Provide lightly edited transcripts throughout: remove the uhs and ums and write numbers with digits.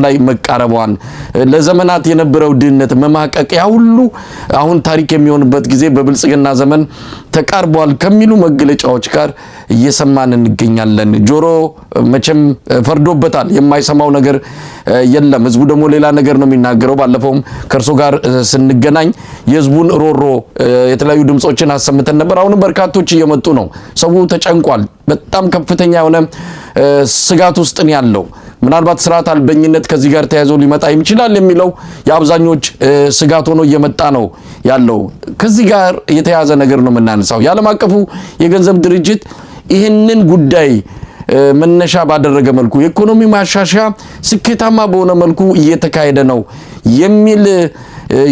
ላይ መቃረቧን፣ ለዘመናት የነበረው ድህነት፣ መማቀቅ ያ ሁሉ አሁን ታሪክ የሚሆንበት ጊዜ በብልጽግና ዘመን ተቃርቧል ከሚሉ መግለጫዎች ጋር እየሰማን እንገኛለን። ጆሮ መቼም ፈርዶበታል፣ የማይሰማው ነገር የለም። ህዝቡ ደግሞ ሌላ ነገር ነው የሚናገረው። ባለፈውም ከእርሶ ጋር ስንገናኝ የህዝቡን ሮሮ የተለያዩ ድምጾችን አሰምተን ነበር። አሁንም በርካቶች እየመጡ ነው። ሰው ተጨንቋል። በጣም ከፍተኛ የሆነ ስጋት ውስጥ ነው ያለው። ምናልባት ስርዓት አልበኝነት ከዚህ ጋር ተያይዞ ሊመጣ ይችላል የሚለው የአብዛኞች ስጋት ሆኖ እየመጣ ነው ያለው። ከዚህ ጋር የተያያዘ ነገር ነው የምናነሳው። የዓለም አቀፉ የገንዘብ ድርጅት ይህንን ጉዳይ መነሻ ባደረገ መልኩ የኢኮኖሚ ማሻሻያ ስኬታማ በሆነ መልኩ እየተካሄደ ነው የሚል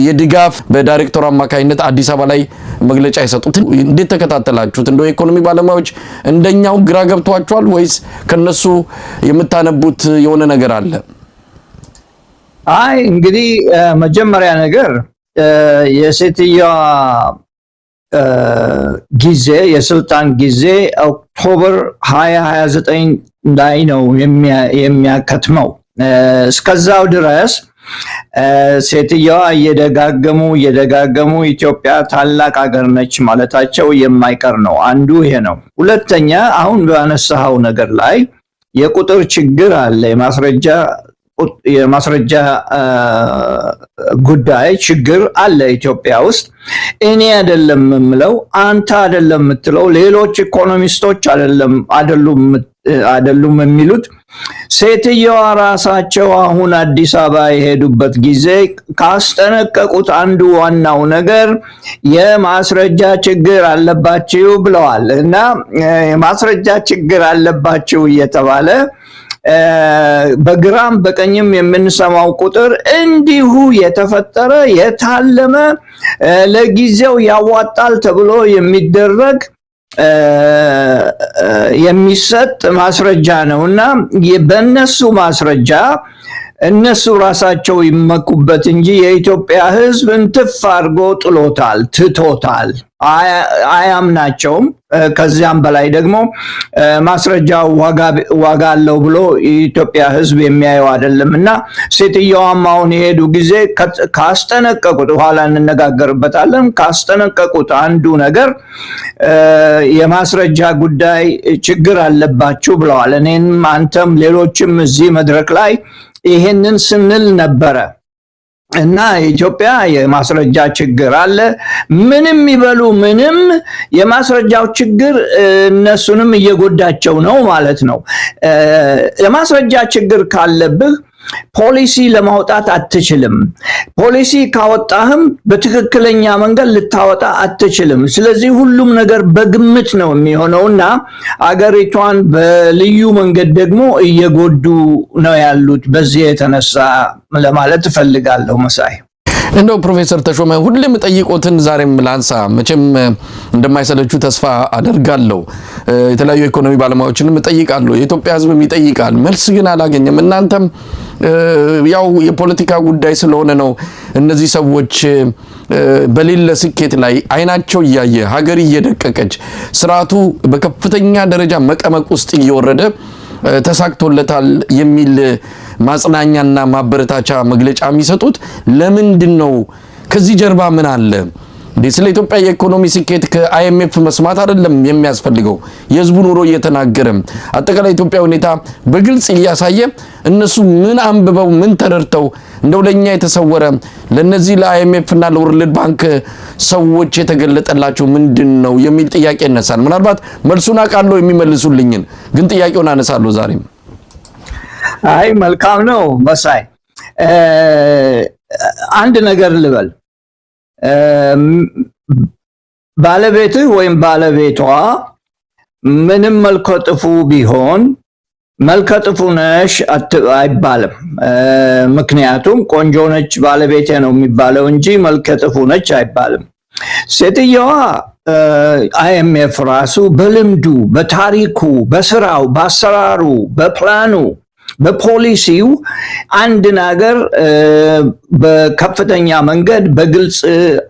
የድጋፍ በዳይሬክተሩ አማካኝነት አዲስ አበባ ላይ መግለጫ የሰጡት እንዴት ተከታተላችሁት? እንደው የኢኮኖሚ ባለሙያዎች እንደኛው ግራ ገብቷቸዋል ወይስ ከነሱ የምታነቡት የሆነ ነገር አለ? አይ፣ እንግዲህ መጀመሪያ ነገር የሴትዮዋ ጊዜ፣ የስልጣን ጊዜ October 2029 ላይ ነው የሚያከትመው። እስከዛው ድረስ ሴትየዋ እየደጋገሙ እየደጋገሙ ኢትዮጵያ ታላቅ ሀገር ነች ማለታቸው የማይቀር ነው። አንዱ ይሄ ነው። ሁለተኛ፣ አሁን ባነሳኸው ነገር ላይ የቁጥር ችግር አለ። የማስረጃ ጉዳይ ችግር አለ ኢትዮጵያ ውስጥ። እኔ አይደለም የምለው፣ አንተ አይደለም የምትለው፣ ሌሎች ኢኮኖሚስቶች አይደሉም የሚሉት፣ ሴትየዋ ራሳቸው አሁን አዲስ አበባ የሄዱበት ጊዜ ካስጠነቀቁት አንዱ ዋናው ነገር የማስረጃ ችግር አለባችሁ ብለዋል። እና የማስረጃ ችግር አለባችሁ እየተባለ በግራም በቀኝም የምንሰማው ቁጥር እንዲሁ የተፈጠረ፣ የታለመ፣ ለጊዜው ያዋጣል ተብሎ የሚደረግ፣ የሚሰጥ ማስረጃ ነው። እና በእነሱ ማስረጃ እነሱ ራሳቸው ይመኩበት እንጂ የኢትዮጵያ ሕዝብ እንትፍ አድርጎ ጥሎታል፣ ትቶታል፣ አያምናቸውም። ከዚያም በላይ ደግሞ ማስረጃው ዋጋ አለው ብሎ የኢትዮጵያ ሕዝብ የሚያየው አይደለም። እና ሴትየዋም አሁን የሄዱ ጊዜ ካስጠነቀቁት፣ በኋላ እንነጋገርበታለን፣ ካስጠነቀቁት አንዱ ነገር የማስረጃ ጉዳይ ችግር አለባችሁ ብለዋል። እኔም አንተም ሌሎችም እዚህ መድረክ ላይ ይሄንን ስንል ነበረ። እና ኢትዮጵያ የማስረጃ ችግር አለ። ምንም ይበሉ ምንም የማስረጃው ችግር እነሱንም እየጎዳቸው ነው ማለት ነው። የማስረጃ ችግር ካለብህ ፖሊሲ ለማውጣት አትችልም። ፖሊሲ ካወጣህም በትክክለኛ መንገድ ልታወጣ አትችልም። ስለዚህ ሁሉም ነገር በግምት ነው የሚሆነው እና አገሪቷን በልዩ መንገድ ደግሞ እየጎዱ ነው ያሉት በዚህ የተነሳ ለማለት እፈልጋለሁ መሳይ። እንደው ፕሮፌሰር ተሾመ፣ ሁሌም ጠይቆትን ዛሬም ላንሳ። መቼም እንደማይሰለቹ ተስፋ አደርጋለሁ። የተለያዩ የኢኮኖሚ ባለሙያዎችንም እጠይቃለሁ። የኢትዮጵያ ሕዝብም ይጠይቃል። መልስ ግን አላገኘም። እናንተም ያው የፖለቲካ ጉዳይ ስለሆነ ነው እነዚህ ሰዎች በሌለ ስኬት ላይ አይናቸው እያየ ሀገር እየደቀቀች፣ ስርዓቱ በከፍተኛ ደረጃ መቀመቅ ውስጥ እየወረደ ተሳክቶለታል የሚል ማጽናኛና ማበረታቻ መግለጫ የሚሰጡት ለምንድን ነው? ከዚህ ጀርባ ምን አለ? እንዴ፣ ስለ ኢትዮጵያ የኢኮኖሚ ስኬት ከ IMF መስማት አይደለም የሚያስፈልገው። የህዝቡ ኑሮ እየተናገረ፣ አጠቃላይ ኢትዮጵያ ሁኔታ በግልጽ እያሳየ እነሱ ምን አንብበው፣ ምን ተረድተው፣ እንደው ለኛ የተሰወረ፣ ለነዚህ ለ IMF እና ለ World Bank ሰዎች የተገለጠላቸው ምንድን ነው የሚል ጥያቄ ይነሳል። ምናልባት መልሱን አውቃለሁ የሚመልሱልኝን፣ ግን ጥያቄውን አነሳለሁ ዛሬም። አይ፣ መልካም ነው መሳይ። አንድ ነገር ልበል። ባለቤትህ ወይም ባለቤቷ ምንም መልከ ጥፉ ቢሆን መልከ ጥፉ ነሽ አይባልም። ምክንያቱም ቆንጆ ነች ባለቤቴ ነው የሚባለው እንጂ መልከ ጥፉ ነች አይባልም። ሴትየዋ IMF ራሱ በልምዱ፣ በታሪኩ፣ በስራው፣ በአሰራሩ፣ በፕላኑ፣ በፖሊሲው አንድን ሀገር በከፍተኛ መንገድ በግልጽ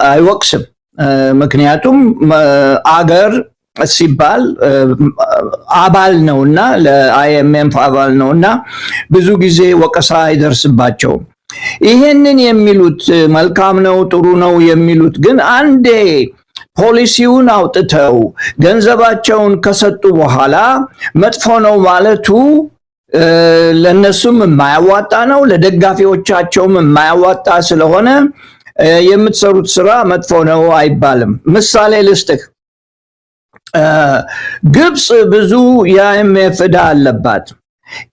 አይወቅስም። ምክንያቱም አገር ሲባል አባል ነውና፣ ለ IMF አባል ነውና ብዙ ጊዜ ወቀሳ አይደርስባቸውም። ይሄንን የሚሉት መልካም ነው፣ ጥሩ ነው የሚሉት ግን አንዴ ፖሊሲውን አውጥተው ገንዘባቸውን ከሰጡ በኋላ መጥፎ ነው ማለቱ ለነሱም የማያዋጣ ነው፣ ለደጋፊዎቻቸውም የማያዋጣ ስለሆነ የምትሰሩት ስራ መጥፎ ነው አይባልም። ምሳሌ ልስጥህ። ግብፅ ብዙ የ IMF ዕዳ አለባት።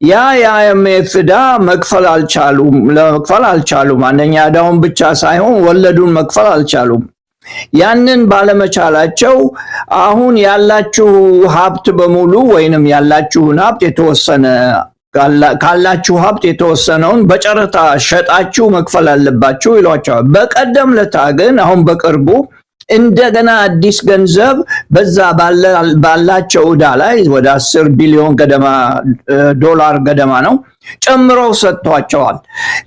ያ የ IMF ዕዳ መክፈል አልቻሉም፣ ለመክፈል አልቻሉም። አንደኛ ዕዳውን ብቻ ሳይሆን ወለዱን መክፈል አልቻሉም። ያንን ባለመቻላቸው አሁን ያላችሁ ሀብት በሙሉ ወይንም ያላችሁን ሀብት የተወሰነ፣ ካላችሁ ሀብት የተወሰነውን በጨረታ ሸጣችሁ መክፈል አለባችሁ ይሏቸዋል። በቀደም ለታ ግን አሁን በቅርቡ እንደገና አዲስ ገንዘብ በዛ ባላቸው ዕዳ ላይ ወደ 10 ቢሊዮን ገደማ ዶላር ገደማ ነው ጨምረው ሰጥቷቸዋል።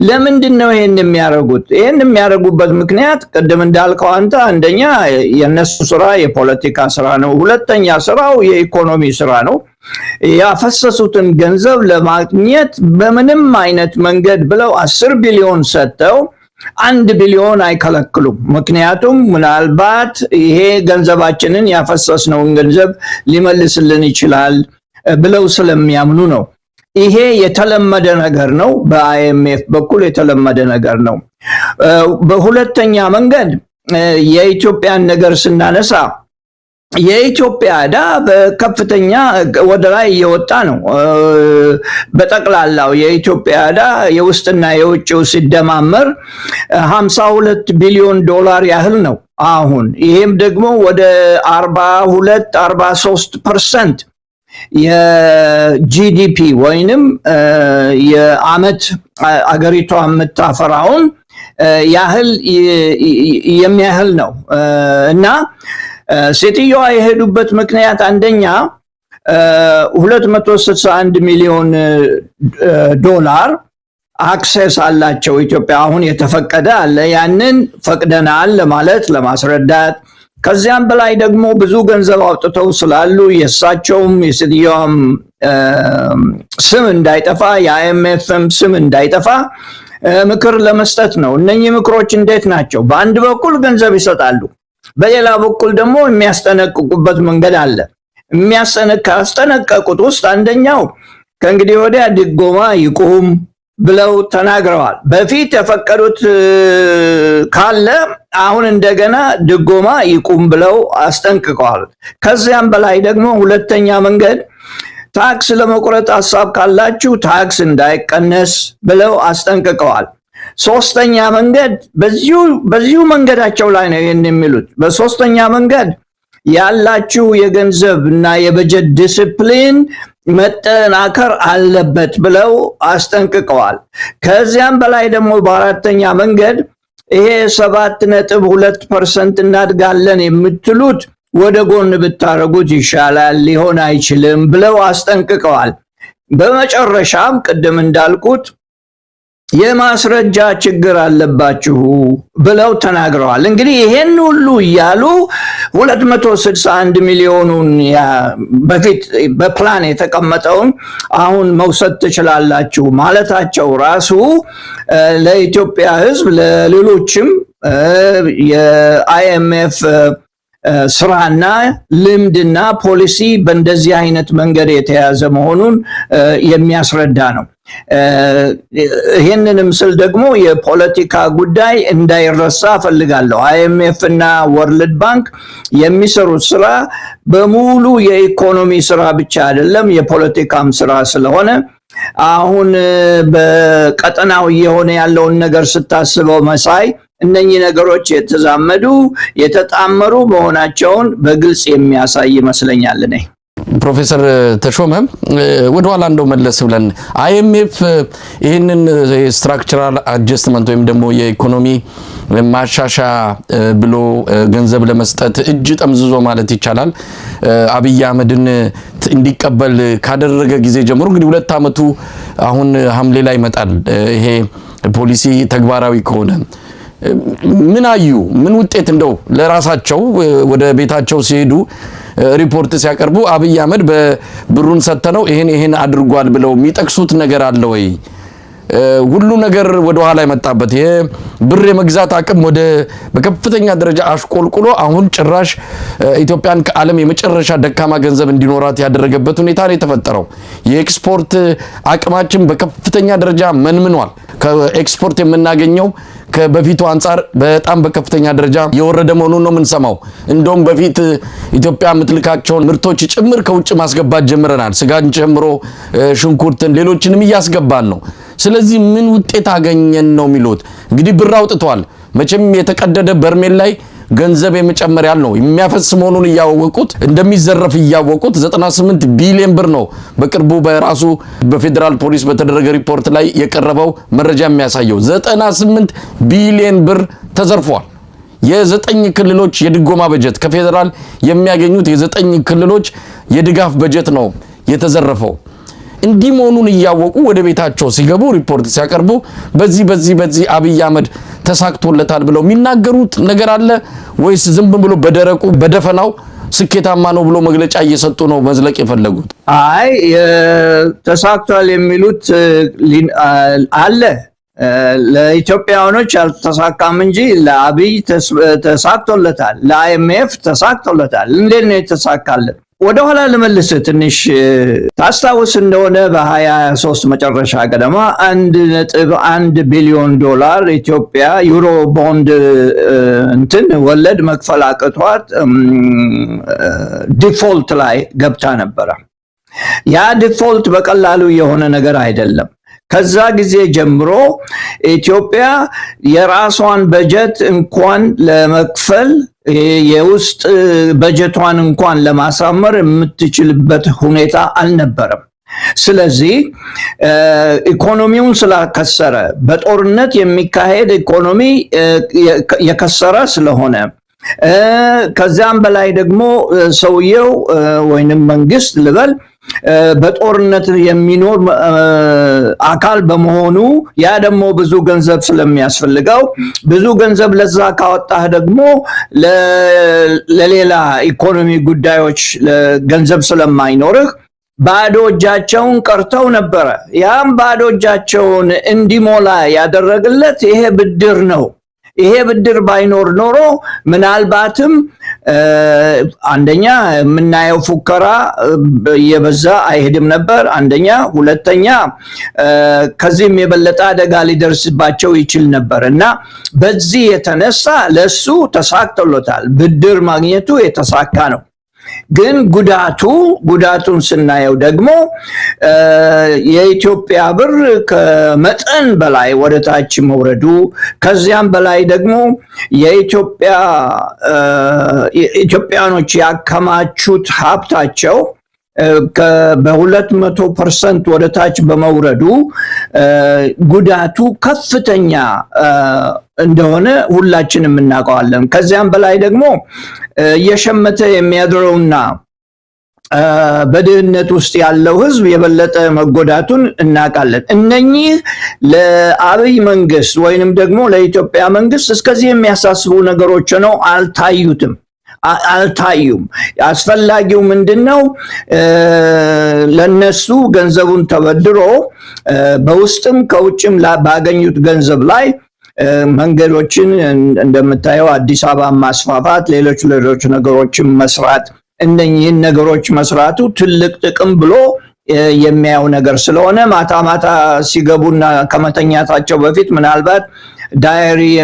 ለምንድን ነው ይሄን የሚያደርጉት? ይሄን የሚያደርጉበት ምክንያት ቅድም እንዳልከው አንተ አንደኛ የነሱ ስራ የፖለቲካ ስራ ነው። ሁለተኛ ስራው የኢኮኖሚ ስራ ነው። ያፈሰሱትን ገንዘብ ለማግኘት በምንም አይነት መንገድ ብለው 10 ቢሊዮን ሰጥተው 1 ቢሊዮን አይከለክሉም። ምክንያቱም ምናልባት ይሄ ገንዘባችንን ያፈሰስነውን ገንዘብ ሊመልስልን ይችላል ብለው ስለሚያምኑ ነው። ይሄ የተለመደ ነገር ነው። በ IMF በኩል የተለመደ ነገር ነው። በሁለተኛ መንገድ የኢትዮጵያን ነገር ስናነሳ የኢትዮጵያ ዕዳ በከፍተኛ ወደ ላይ እየወጣ ነው። በጠቅላላው የኢትዮጵያ ዕዳ የውስጥና የውጭው ሲደማመር 52 ቢሊዮን ዶላር ያህል ነው አሁን። ይሄም ደግሞ ወደ 42 43% የ GDP ወይንም የአመት አገሪቷ የምታፈራውን ያህል የሚያህል ነው። እና ሴትዮዋ የሄዱበት ምክንያት አንደኛ 261 ሚሊዮን ዶላር access አላቸው ኢትዮጵያ፣ አሁን የተፈቀደ አለ። ያንን ፈቅደናል ለማለት፣ ለማስረዳት፣ ከዚያም በላይ ደግሞ ብዙ ገንዘብ አውጥተው ስላሉ የእሳቸውም የሴትዮዋም ስም እንዳይጠፋ፣ የ IMF ም ስም እንዳይጠፋ ምክር ለመስጠት ነው። እነኚህ ምክሮች እንዴት ናቸው? በአንድ በኩል ገንዘብ ይሰጣሉ፣ በሌላ በኩል ደግሞ የሚያስጠነቅቁበት መንገድ አለ። ካስጠነቀቁት ውስጥ አንደኛው ከእንግዲህ ወዲያ ድጎማ ይቁም ብለው ተናግረዋል። በፊት የፈቀዱት ካለ አሁን እንደገና ድጎማ ይቁም ብለው አስጠንቅቀዋል። ከዚያም በላይ ደግሞ ሁለተኛ መንገድ ታክስ ለመቁረጥ ሀሳብ ካላችሁ ታክስ እንዳይቀነስ ብለው አስጠንቅቀዋል። ሶስተኛ መንገድ በዚሁ መንገዳቸው ላይ ነው ይህን የሚሉት። በሶስተኛ መንገድ ያላችሁ የገንዘብ እና የበጀት ዲስፕሊን መጠናከር አለበት ብለው አስጠንቅቀዋል። ከዚያም በላይ ደግሞ በአራተኛ መንገድ ይሄ 7.2% እናድጋለን የምትሉት ወደ ጎን ብታደርጉት ይሻላል፣ ሊሆን አይችልም ብለው አስጠንቅቀዋል። በመጨረሻም ቅድም እንዳልኩት የማስረጃ ችግር አለባችሁ ብለው ተናግረዋል። እንግዲህ ይሄን ሁሉ እያሉ 261 ሚሊዮኑን በፊት በፕላን የተቀመጠውን አሁን መውሰድ ትችላላችሁ ማለታቸው ራሱ ለኢትዮጵያ ሕዝብ፣ ለሌሎችም የ IMF ስራና ልምድና ፖሊሲ በእንደዚህ አይነት መንገድ የተያዘ መሆኑን የሚያስረዳ ነው። ይህንንም ስል ደግሞ የፖለቲካ ጉዳይ እንዳይረሳ እፈልጋለሁ። IMF እና World Bank የሚሰሩት ስራ በሙሉ የኢኮኖሚ ስራ ብቻ አይደለም፣ የፖለቲካም ስራ ስለሆነ አሁን በቀጠናው እየሆነ ያለውን ነገር ስታስበው መሳይ፣ እነኚህ ነገሮች የተዛመዱ የተጣመሩ መሆናቸውን በግልጽ የሚያሳይ ይመስለኛል እኔ። ፕሮፌሰር ተሾመ፣ ወደኋላ እንደው መለስ ብለን IMF ይህንን structural adjustment ወይም ደግሞ የኢኮኖሚ ማሻሻያ ብሎ ገንዘብ ለመስጠት እጅ ጠምዝዞ ማለት ይቻላል አብይ አህመድን እንዲቀበል ካደረገ ጊዜ ጀምሮ እንግዲህ 2 ዓመቱ አሁን ሐምሌ ላይ ይመጣል። ይሄ ፖሊሲ ተግባራዊ ከሆነ ምን አዩ? ምን ውጤት እንደው ለራሳቸው ወደ ቤታቸው ሲሄዱ ሪፖርት ሲያቀርቡ አብይ አህመድ በብሩን ሰጥተነው ይሄን ይሄን አድርጓል ብለው የሚጠቅሱት ነገር አለ ወይ? ሁሉ ነገር ወደ ኋላ የመጣበት፣ ብር የመግዛት አቅም ወደ በከፍተኛ ደረጃ አሽቆልቁሎ አሁን ጭራሽ ኢትዮጵያን ከዓለም የመጨረሻ ደካማ ገንዘብ እንዲኖራት ያደረገበት ሁኔታ ነው የተፈጠረው። የኤክስፖርት አቅማችን በከፍተኛ ደረጃ መንምኗል። ከኤክስፖርት የምናገኘው ከበፊቱ አንጻር በጣም በከፍተኛ ደረጃ የወረደ መሆኑን ነው የምንሰማው። እንደውም በፊት ኢትዮጵያ የምትልካቸውን ምርቶች ጭምር ከውጭ ማስገባት ጀምረናል። ስጋን ጨምሮ ሽንኩርትን፣ ሌሎችንም እያስገባን ነው። ስለዚህ ምን ውጤት አገኘን ነው የሚሉት። እንግዲህ ብር አውጥተዋል። መቼም የተቀደደ በርሜል ላይ ገንዘብ የመጨመር ያህል ነው። የሚያፈስ መሆኑን እያወቁት፣ እንደሚዘረፍ እያወቁት፣ 98 ቢሊዮን ብር ነው በቅርቡ በራሱ በፌዴራል ፖሊስ በተደረገ ሪፖርት ላይ የቀረበው መረጃ የሚያሳየው፣ 98 ቢሊዮን ብር ተዘርፏል። የዘጠኝ ክልሎች የድጎማ በጀት፣ ከፌዴራል የሚያገኙት የዘጠኝ ክልሎች የድጋፍ በጀት ነው የተዘረፈው። እንዲህ መሆኑን እያወቁ ወደ ቤታቸው ሲገቡ ሪፖርት ሲያቀርቡ በዚህ በዚህ በዚህ አብይ አህመድ ተሳክቶለታል ብለው የሚናገሩት ነገር አለ ወይስ ዝም ብሎ በደረቁ በደፈናው ስኬታማ ነው ብሎ መግለጫ እየሰጡ ነው መዝለቅ የፈለጉት? አይ፣ ተሳክቷል የሚሉት አለ። ለኢትዮጵያውያኖች አልተሳካም እንጂ ለአብይ ተሳክቶለታል፣ ለ IMF ተሳክቶለታል። እንዴት ነው የተሳካለት? ወደኋላ ልመልስ ትንሽ። ታስታውስ እንደሆነ በ23 መጨረሻ ገደማ 1.1 ቢሊዮን ዶላር ኢትዮጵያ ዩሮ ቦንድ እንትን ወለድ መክፈል አቅቷት default ላይ ገብታ ነበረ። ያ default በቀላሉ የሆነ ነገር አይደለም። ከዛ ጊዜ ጀምሮ ኢትዮጵያ የራሷን በጀት እንኳን ለመክፈል፣ የውስጥ በጀቷን እንኳን ለማሳመር የምትችልበት ሁኔታ አልነበረም። ስለዚህ ኢኮኖሚውን ስላከሰረ፣ በጦርነት የሚካሄድ ኢኮኖሚ የከሰረ ስለሆነ፣ ከዚያም በላይ ደግሞ ሰውየው ወይንም መንግስት ልበል በጦርነት የሚኖር አካል በመሆኑ፣ ያ ደግሞ ብዙ ገንዘብ ስለሚያስፈልገው፣ ብዙ ገንዘብ ለዛ ካወጣህ ደግሞ ለሌላ ኢኮኖሚ ጉዳዮች ገንዘብ ስለማይኖርህ ባዶ እጃቸውን ቀርተው ነበረ። ያም ባዶ እጃቸውን እንዲሞላ ያደረገለት ይሄ ብድር ነው። ይሄ ብድር ባይኖር ኖሮ ምናልባትም አንደኛ የምናየው ፉከራ እየበዛ አይሄድም ነበር። አንደኛ፣ ሁለተኛ ከዚህም የበለጠ አደጋ ሊደርስባቸው ይችል ነበር እና በዚህ የተነሳ ለሱ ተሳክቶለታል። ብድር ማግኘቱ የተሳካ ነው። ግን ጉዳቱን ስናየው ደግሞ የኢትዮጵያ ብር ከመጠን በላይ ወደ ታች መውረዱ፣ ከዚያም በላይ ደግሞ የኢትዮጵያ ኢትዮጵያኖች ያከማቹት ሀብታቸው በ200% ወደ ታች በመውረዱ ጉዳቱ ከፍተኛ እንደሆነ ሁላችንም እናውቀዋለን። ከዚያም በላይ ደግሞ እየሸመተ የሚያድረውና በድህነት ውስጥ ያለው ህዝብ የበለጠ መጎዳቱን እናውቃለን። እነኚህ ለአብይ መንግስት ወይንም ደግሞ ለኢትዮጵያ መንግስት እስከዚህ የሚያሳስቡ ነገሮች ነው አልታዩትም፣ አልታዩም። አስፈላጊው ምንድን ነው? ለነሱ ገንዘቡን ተበድሮ በውስጥም ከውጭም ባገኙት ገንዘብ ላይ መንገዶችን እንደምታየው አዲስ አበባ ማስፋፋት፣ ሌሎች ሌሎች ነገሮችን መስራት፣ እነኚህን ነገሮች መስራቱ ትልቅ ጥቅም ብሎ የሚያየው ነገር ስለሆነ ማታ ማታ ሲገቡና ከመተኛታቸው በፊት ምናልባት diary